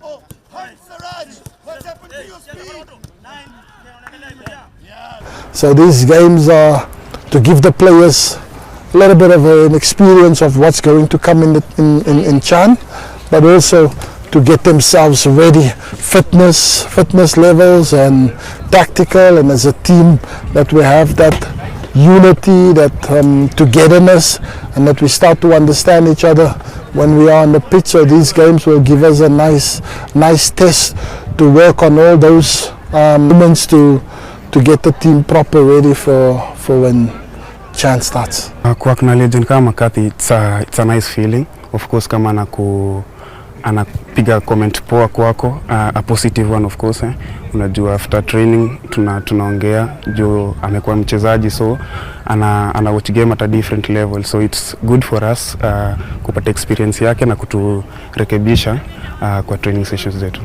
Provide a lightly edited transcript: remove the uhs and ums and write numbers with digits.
Oh, hi, Siraj! What's happened to your speed? So these games are to give the players a little bit of an experience of what's going to come in CHAN, but also to get themselves ready, fitness levels and tactical, and as a team that we have that unity, that togetherness, and that we start to understand each other when we are on the pitch. So these games will give us a nice test to work on all those moments to get the team proper ready for when CHAN starts. Kuwork na legend kama McCarthy, it's a nice feeling. Of course, kama anapiga comment poa kwako, a positive one, of course, eh. Unajua after training tunaongea juu amekuwa mchezaji, so ana watch game at a different level, so it's good for us kupata experience yake na kuturekebisha kwa training sessions zetu.